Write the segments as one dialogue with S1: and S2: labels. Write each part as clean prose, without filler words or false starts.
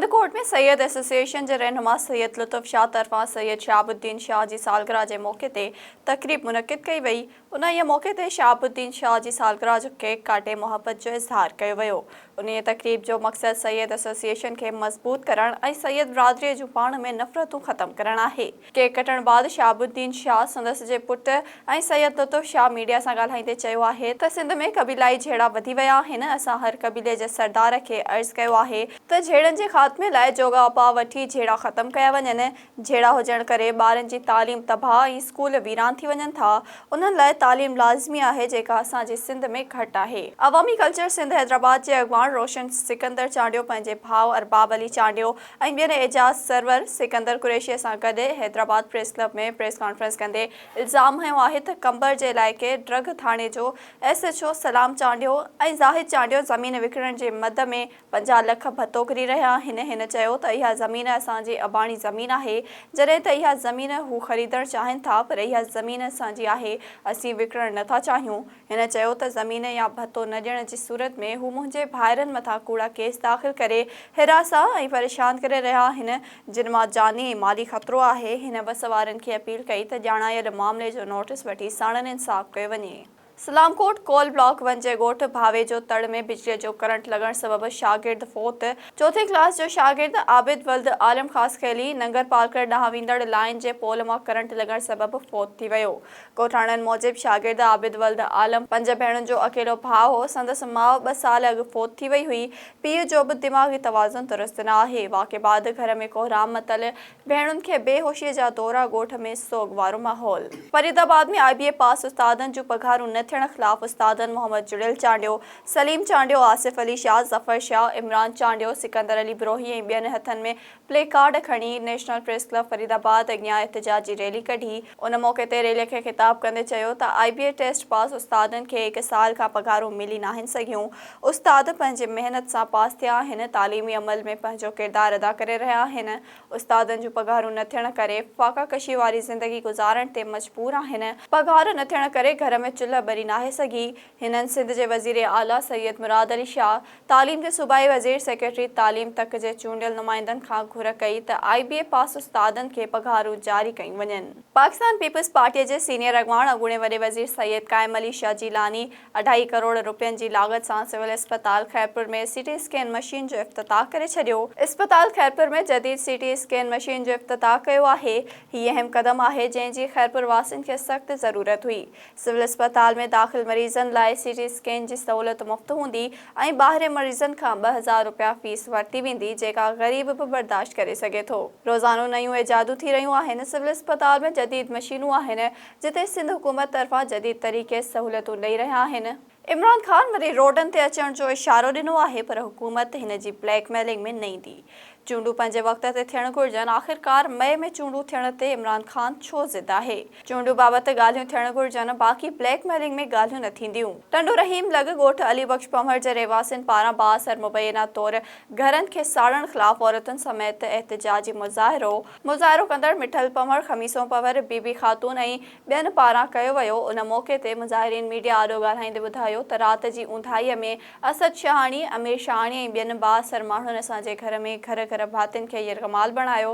S1: Kandhkot ۾ Syed association جي رهنما سيد لطف شاهه طرفان سيد شهاب الدين شاهه جي سالگرهه جي موقعي تي تقريب منعقد ڪئي وئي. انهيء موقعي تي شهاب الدين شاهه جي سالگرهه جو ڪيڪ ڪاٽي محبت جو اظهار ڪيو ويو. انهيء تقريب جو مقصد سيد ايسوسيئيشن کي مضبوط ڪرڻ ۽ سيد برادريء جون پاڻ ۾ نفرتون ختم ڪرڻ آهي. ڪيڪ ڪٽڻ بعد شهاب الدين شاهه، سندس جي پٽ ۽ سيد لطف شاهه ميڊيا سان ڳالهائيندي چيو آهي ته سنڌ ۾ قبيلائي جهيڙا وڌي ويا آهن، اسان هر قبيلي جي سردار کي عرض ڪيو آهي ته جهيڙن جي خاتمي لاء جوڳا اپاء وٺي جهيڙا ختم ڪيا وڃن، جهيڙا هجڻ ڪري ٻارن جي تعليم تباهه ۽ اسڪول ويران ٿي وڃن ٿا، انهن لاء تعليم لازمي آهي جيڪا اسان جي سنڌ ۾ گهٽ آهي. عوامي ڪلچر سنڌ حيدرآباد جي اڳواڻ روشن سڪندر چانڊيو پنهنجي ڀاء ارباب علي چانڊيو ۽ ٻين اعجاز سرور، سڪندر قريشي سان گڏ Hyderabad press club ۾ press conference ڪندي الزام هنيو آهي ته قمبر جي علائقي ڊرگهه ٿاڻي جو S H O Salam Chandio ۽ Zahid Chandio زمين وڪڻڻ جي مد ۾ 50 لک ڀتو گهري رهيا آهن هن چيو ته اها زمين اسان جي اباڻي زمين آهي جڏهن ته اها زمين هو خريدڻ چاهين ٿا پر اها زمين اسان جي آهي اسين وڪڻڻ نٿا چاهيون هن چيو ته زمين يا ڀتو نه ڏيڻ جي صورت ۾ هو منهنجي ڀائرن مٿان ڪوڙا ڪيس داخل ڪري هراسان ۽ پريشان ڪري رهيا آهن جن مان جاني ۽ مالي خطرو آهي، هن وس وارن کي اپيل ڪئي ته ڄاڻايل معاملي جو نوٽيس وٺي ساڻن انصاف ڪيو وڃي. سلام ڪوٽ ڪول بلاڪ ون جي ڳوٺ ڀاوي جو تڙ ۾ بجليء جو ڪرنٽ لڳڻ سبب شاگرد فوت، چوٿين ڪلاس جو شاگرد عابد ولد عالم خاصخيلي ننگرپارڪر ڏانهن ويندڙ لائين جي پول مان ڪرنٽ لڳڻ سبب فوت ٿي ويو. ڳوٺاڻن موجب شاگرد عابد ولد عالم پنج ڀيڻن جو اڪيلو ڀاء هو، سندس ماء ٻه سال اڳ فوت ٿي وئي هئي، پيء جو به دماغي توازن درست نه آهي، واقعي بعد گهر ۾ ڪوهرام متل، ڀيڻن کي بي هوشي جا دورا، ڳوٺ ۾ سوڳ وارو ماحول. فريد آباد ۾ آء بي اي پاس استادن جون پگهارون نه ٿيڻ خلاف استادن محمد جڙيل چانڊيو، سليم چانڊيو، آصف علي شاهه، ظفر شاهه، عمران چانڊيو، سڪندر علي بروهي ۽ ٻين هٿن ۾ پلي ڪارڊ کڻي national press club Faridabad اڳيان احتجاجي ريلي ڪڍي. ان موقعي تي ريلي کي خطاب ڪندي چيو ته آء بي اي ٽيسٽ پاس استادن کي هڪ سال کان پگهارون ملي ناهن سگهيون، استاد پنهنجي محنت سان پاس ٿيا آهن، تعليمي عمل ۾ پنهنجو ڪردار ادا ڪري رهيا آهن، استادن جون پگهارون نه ٿيڻ ڪري فاقا ڪشي واري زندگي گذارڻ تي مجبور آهن، پگهار نه ٿيڻ ڪري گهر ۾ چلهه ٻري ناهي سگهي، هنن سنڌ جي وزير اعليٰ سيد مراد علي شاهه، تعليم جي صوبائي وزير سيڪريٽري تعليم تڪ جي چونڊيل نمائندن کان گهر ڪئي ته آء بي اي پاس استادن کي پگهارون جاري ڪيون وڃن. پاڪستان پيپلز پارٽي جي سينيئر اڳواڻ اڳوڻي وڏي وزير سيد قائم علي شاهه جيلاني اڍائي ڪروڙ رپين جي لاڳت سان سول اسپتال خيرپور ۾ سي ٽي اسڪين مشين جو افتتاح ڪري ڇڏيو. اسپتال خيرپور ۾ جديد سي ٽي اسڪين مشين جو افتتاح ڪيو آهي. هي اهم قدم آهي جنهن جي خيرپور واسين کي سخت ضرورت هئي. سول اسپتال ۾ داخل مريضن لاء سي ٽي اسڪين جي سهولت مفت هوندي ۽ ٻاهرين مريضن کان 2000 رپيا فيس ورتي ويندي جيڪا غريب به برداشت ڪري سگهي ٿو. روزانو نيون ايجادون ٿي رهيون آهن، سول اسپتال ۾ جديد مشينون آهن جتي سنڌ حڪومت طرفان جديد طريقي سهولتون ڏئي رهيا آهن. عمران خان وري روڊن تي اچڻ جو اشارو ڏنو آهي پر حڪومت هن جي بليڪ ميلنگ ۾ نه ايندي. چونڊون پنهنجي وقت تي ٿيڻ گهرجن، آخرڪار مئي ۾ چونڊون ٿيڻ تي عمران خان ڇو ضد آهي؟ چونڊون بابت ڳالهيون ٿيڻ گهرجن، باقي بليڪ ميلنگ ۾ ڳالهيون نه ٿينديون. ٽنڊو رحيم لڳ ڳوٺ علي بخش پنهور جي رهواسين پاران بااثر مبينا طور گهرن کي ساڙڻ خلاف عورتن سميت احتجاجي مظاهرو، مظاهرو ڪندڙ مٺل پنهور، خميسو پنهور، بي بي خاتون ۽ ٻين پاران ڪيو ويو، ان موقعي تي مظاهرين ميڊيا آڏو ڳالهائيندي ٻڌايو ته رات جي اونداهي ۾ اسد شاهاڻي، امير شاهاڻي ۽ ٻين بااثر ماڻهن اسان جي گهر ۾ گهر گهر ڀاتين کي يرغمال بڻايو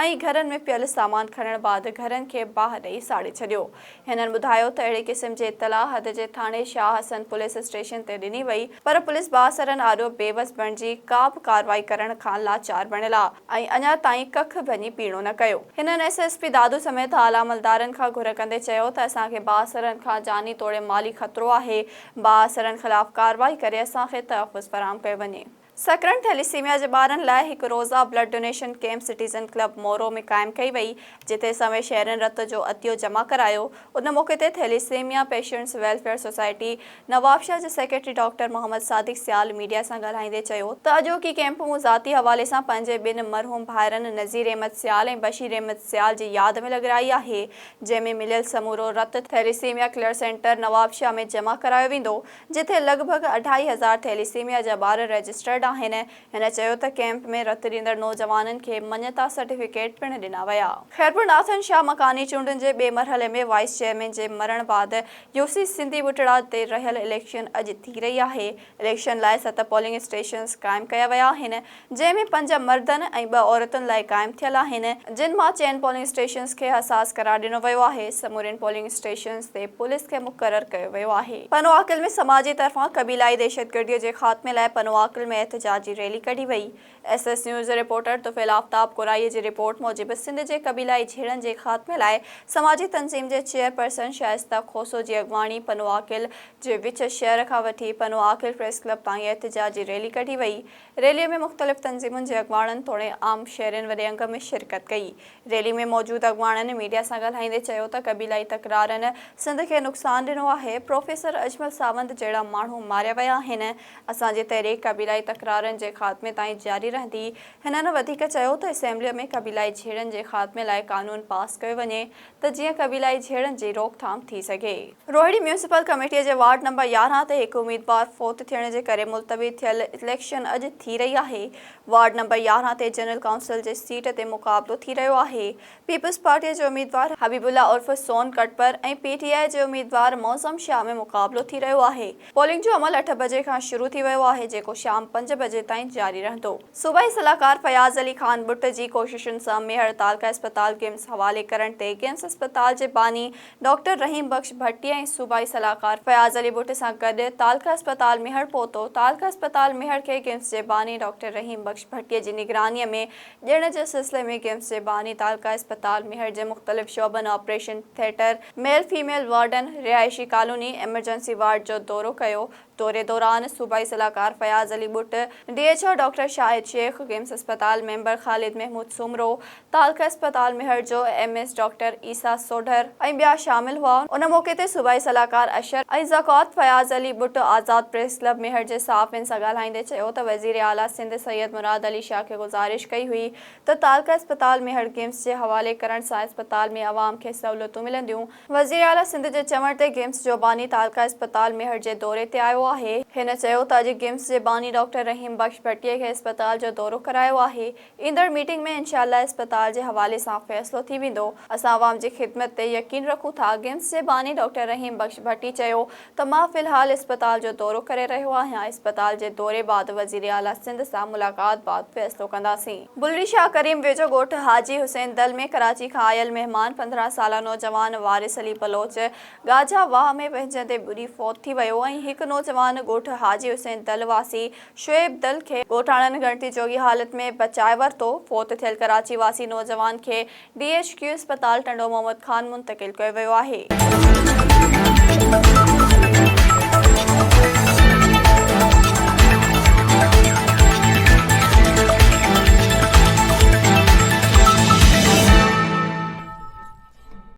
S1: ۽ گهرن ۾ پيل سامان کڻڻ بعد گهرن کي باهه ڏئي ساڙي ڇڏيو. هنن ٻڌايو ته اهڙي قسم جي اطلاع حد جي ٿاڻي شاهه حسن پوليس اسٽيشن تي ڏني وئي پر پوليس بااثرن آڏو بيوس بڻجي ڪا به ڪارروائي ڪرڻ کان لاچار بڻيل آ ۽ اڃا تائين ڪک ڀڃي پيڻو نه ڪيو. هنن ايس ايس پي دادو سميت اعليٰ عملدارن کان گهر ڪندي چيو ته اسان کي بااثرن کان جاني توڙي مالي خطرو آهي، بااثرن خلاف ڪارروائي ڪري اسان کي تحفظ فراهم ڪيو وڃي. سڪرنڊ ٿيليسيميا جي ٻارن لاء هڪ روزه blood donation camp citizen club Moro ۾ قائم ڪئي وئي، جتي سوين شهرين رت جو عطيو جمع ڪرايو. ان موقعي تي thalassemia patients welfare society Nawabshah جي secretary doctor Muhammad Sadiq Sial media سان ڳالهائيندي چيو ته اڄوڪي ڪئمپ مون ذاتي حوالي سان پنهنجي ٻن مرحوم ڀائرن نذير احمد سيال ۽ بشير احمد سيال جي ياد ۾ لڳرائي آهي جنهن ۾ مليل سمورو رت ٿيليسيميا ڪليئر سينٽر نوابشاهه ۾ جمع ڪرايو ويندو جتي لڳ ڀڳ اڍائي هزار ٿيليسيميا جا ٻار رجسٽرڊ آهن. آهن. هن چيو ته ڪئمپ ۾ رت ڏيندڙ نوجوانن کي مڃتا سرٽيفڪيٽ پڻ ڏنا ويا. خيرپور ناٿن شاهه مڪاني چونڊن جي ٻئي مرحلي ۾ وائيس چيئرمين جي مرڻ بعد يوسي سنڌي ٻٽڙا تي رهيل اليڪشن اڄ ٿي رهي آهي. اليڪشن لاء ست پولنگ اسٽيشنز قائم ڪيا ويا آهن، جنهن ۾ پنج مردن ۽ ٻه عورتن لاء قائم ٿيل آهن، جن مان چئن پولنگ اسٽيشنز کي حساس قرار ڏنو ويو آهي، سمورين پولنگ اسٽيشنز تي پوليس کي مقرر ڪيو ويو آهي. پنوعاقل ۾ سماجي طرفان قبيلائي دهشتگردي جي خاتمي لاء پنوعاقل ۾ احتجاجي ريلي ڪڍي وئي. ايس ايس نيوز جي رپورٽر طفيل آفتاب ڪورائي جي رپورٽ موجب سنڌ جي قبيلائي جهيڙن جي خاتمي لاء سماجي تنظيم جي چيئرپرسن شائسته کوسو جي اڳواڻي پنوعاقل جي وچ شهر کان وٺي پنوعاقل پريس ڪلب تائين احتجاجي ريلي ڪڍي وئي. ريلي ۾ مختلف تنظيمن جي اڳواڻن توڙي عام شهرين وڏي انگ ۾ شرڪت ڪئي. ريلي ۾ موجود اڳواڻن ميڊيا سان ڳالهائيندي چيو ته قبيلائي تڪرارن سنڌ کي نقصان ڏنو آهي، پروفيسر اجمل ساوند جهڙا ماڻهو ماريا ويا آهن، اسان جي تحريڪ قبيلائي تڪرارن جي خاتمي تائين جاري رهندي. هنن وڌيڪ چيو ته اسيمبلي ۾ قبيلائي جهيڙن جي خاتمي لاء قانون پاس ڪيو وڃي ته جيئن قبيلائي جهيڙن جي روڪٿام ٿي سگهي. روهڙي ميونسپل ڪميٽي جي وارڊ نمبر 11 تي هڪ اميدوار فوت ٿيڻ جي ڪري ملتوي ٿيل اليڪشن اڄ ٿي رهي آهي. وارڊ نمبر 11 تي جنرل ڪائونسل جي سيٽ تي مقابلو ٿي رهيو آهي. پيپلز پارٽي جي اميدوار حبيب الله عرف سون ڪٽپر ۽ پي ٽي آء جي اميدوار معظم شاهه ۾ مقابلو ٿي رهيو آهي. پولنگ جو عمل اٺ بجي کان شروع ٿي ويو آهي جيڪو شام پنج بجي تائين جاري رهندو. صوبائي صلاحڪار فياض علي خان ٻٽ جي ڪوششن سان ميهڙ تعلقه اسپتال گمس حوالي ڪرڻ تي گمس اسپتال جي باني ڊاڪٽر رحيم بخش ڀٽي ۽ صوبائي صلاحڪار فياض علي ٻٽ سان گڏ تعلقه اسپتال ميهڙ پهتو. تعلقه اسپتال ميهڙ کي گمس جي باني ڊاڪٽر رحيم بخش ڀٽي جي نگراني ۾ ڏيڻ جي سلسلي ۾ گمس جي باني تعلقه اسپتال ميهڙ جي مختلف شعبن آپريشن ٿيٽر، ميل فيميل وارڊن، رهائشي ڪالوني، ايمرجنسي وارڊ جو دورو ڪيو. دوري دوران صوبائي صلاحڪار Fayaz Ali Butt, D H O doctor Shahid Shaikh, GIMS اسپتال ميمبر خالد محمود سومرو، تعلقه اسپتال ميهڙ جو M S doctor Isa Sodhar ۽ ٻيا شامل هئا. ان موقعي تي صوبائي صلاحڪار عشر ۽ زڪوات فياض علي ٻٽ آزاد پريس ڪلب ميهڙ جي صحافين سان ڳالهائيندي چيو ته وزير اعليٰ سنڌ سيد مراد علي شاهه کي گذارش ڪئي هئي ته تعلقه اسپتال ميهڙ گمس جي حوالي ڪرڻ سان اسپتال ۾ عوام کي سهولتون ملنديون. وزير اعليٰ سنڌ جي چوڻ تي گمس جو باني تعلقه اسپتال ميهڙ جي دوري تي آيو آهي. هن چيو ته اڄ گمس جي باني ڊاڪٽر رحيم بخش ڀٽي کي اسپتال جو دورو ڪرايو آهي. ايندڙ ميٽنگ ۾ انشاء الله اسپتال جي حوالي سان فيصلو ٿي ويندو، اسان عوام جي خدمت تي يقين رکون ٿا، گمس جي باني ڊاڪٽر رحيم بخش ڀٽي چيو ته مان في الحال اسپتال جو دورو ڪري رهيو آهيان، اسپتال جي دوري بعد وزيراعليٰ سنڌ سان ملاقات بعد فيصلو ڪنداسين. بلڙي شاهه ڪريم ويجهو ڳوٺ حاجي حسين دل ۾ ڪراچي کان آيل مهمان 15 سالا نوجوان وارث علي بلوچ ڳاجها واهه ۾ وهنجندي ٻڏي فوت ٿي ويو ۽ هڪ نوجوان ڳوٺ حاجي حسين دل واسي شعيب دل کي ڳوٺاڻن ڳڻتي جوڳي حالت ۾ بچائي ورتو، فوت ٿيل ڪراچي واسي نوجوان کي ڊي ايڇ ڪيو اسپتال ٽنڊو محمد خان منتقل ڪيو ويو آهي.